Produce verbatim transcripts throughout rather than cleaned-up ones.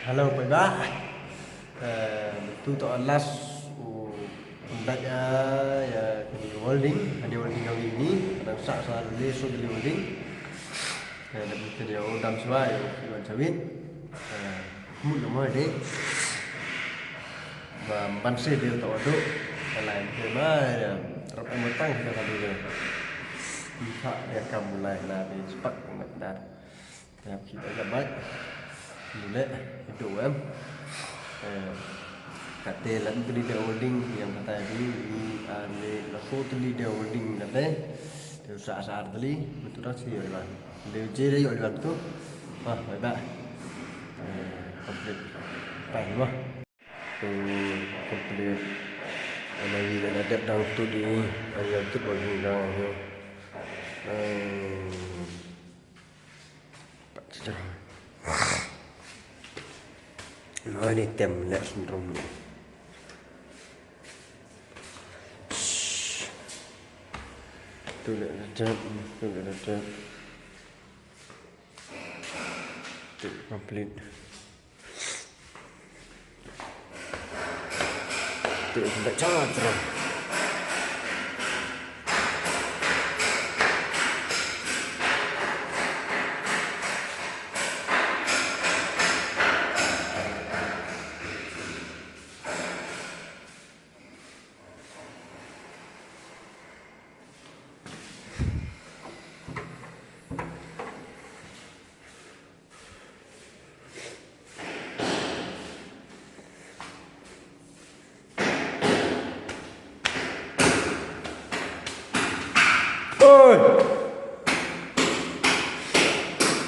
Hello, paidbah. Eh, tu toh last u conduct ya, ya kani welding, kani welding kani ni, kani sa sa le so le welding. Eh, da kani ya u dam swa ya u wan sawit. Eh, mut lo mo de. Ba ban se de toh do. Lai ke ma ya, rap mo tang ka ka de. Ni ka ya kam lai na de spak na da. Te ki da ka bait. Ni le, itu em. Eh, kate la tli de welding yang kata ni, ni, ah, ni la so tli de welding kate. Te sa sa tli, betul tak sih, ya, Iwan? Dia je dia, Iwan, tu. Wah, baik, baik. Eh, complete. Baik, wah. Tu, complete. Ana wi da dep dang tu di, ana tu bagi dang, ya. Eh, Ani tem le syndrome. Tu le da dep, tu le da dep. Tu complete. Tu complete. Cha, terus. Oi!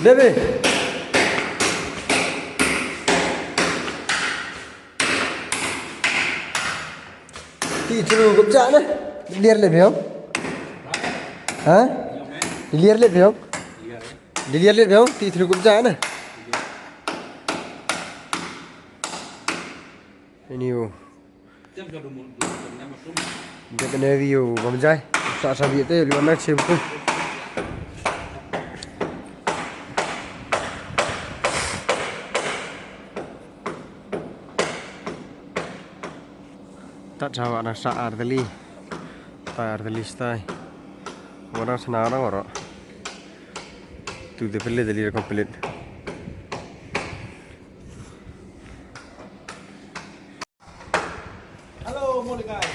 Devi! Ti chru gup ja na. Lier le biong. Ha? Lier le biong. Lier le biong. Ti chru gup ja na. Ini u. Dep ne view bam jai. Sa sa bi te lu na che bu. Tat chawa na sa ar deli. Ta ar deli stai. Wa na sna ra ro. Tu de pele deli complete. Hello, Molly guys.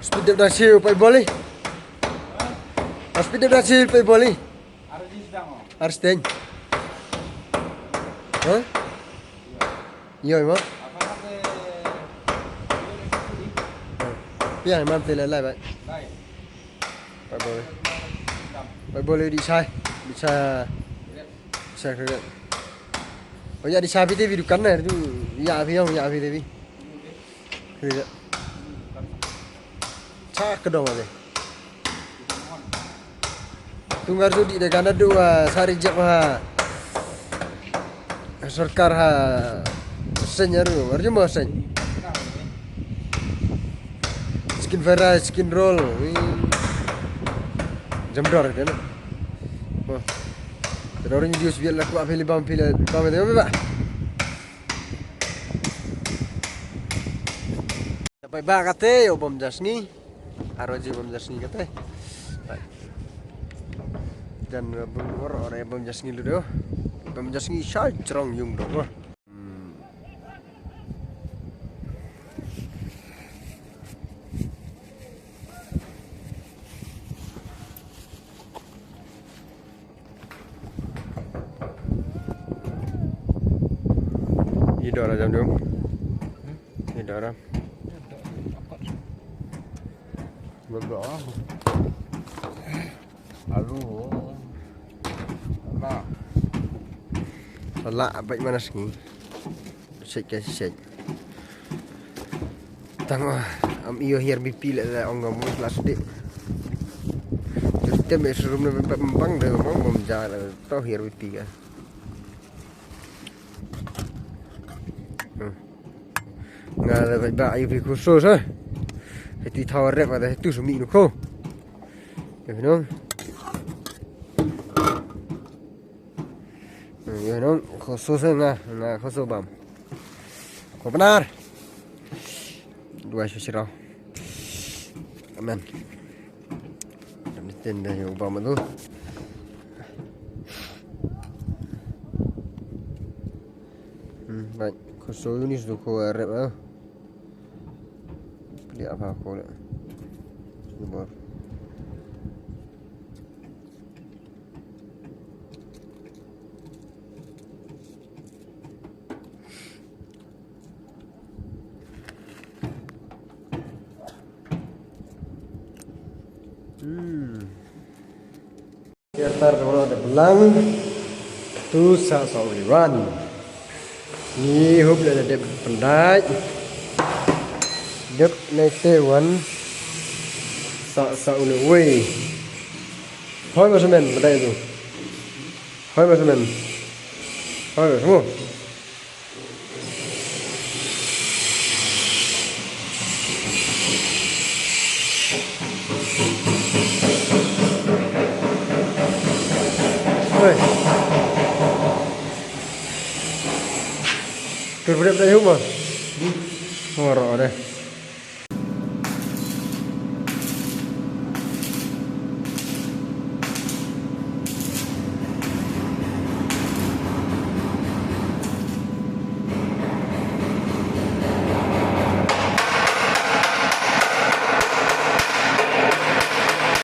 Speed up da siu pai boli. Speed up da siu pai boli. Arsteng. Ha? Yo, mo. Pia, mam te le lai bai. Bai bole. Bai bole di sai. Di sai. Di sai kre. Oh ya, di sai pi te bi dukan na tu. Ya pi yong, ya pi te bi. Kre. Cha ka dong ale. Tu ngar tu di de kana du, ah, sari jep ha. Sorkar ha seng aru, aru mo seng. Chicken fried rice, chicken roll, wi. Jam dor de na. Oh. Te dor ni dius biar la kwa pili bam pili bam de ba. Dapat ba kate, yo bom jasngi. Aro ji bom jasngi kate. Dan bom wor ore bom jasngi lu do. Bom jasngi shal jrong yung do. Hmm. Idara jam jom. Idara. Berdoa. Alu. Anak. Salah apa mana sini? Sek ke sek. Tang, ah, am iyo hiar B P le la ong ngam la sdik. Te me surum le bang de bang bom ja le to hiar B P ka. Hmm. Nga le ba ayu pi khusus, eh. Hei ti thaw rep ada hei tu sumi nu ko. Yo nong. Yo nong, khoso se nga, nga khoso bam. Ko benar. Dua shu sirau. Amen. Dam ni tin da yo bam tu. Hmm, baik. Khoso yu ni su ko rep ah. Pli apa ko le. Ni bor. Hmm. Yatar da wala da belang. Tu sa sa wi wan. Ni hup le da dep pendai. Dep nai te wan. Sa sa ule wi. Hoi ma semen, bedai tu. Hoi ma semen. Hoi ma semua. Oi. Tur bedai bedai huma. Ngoro deh.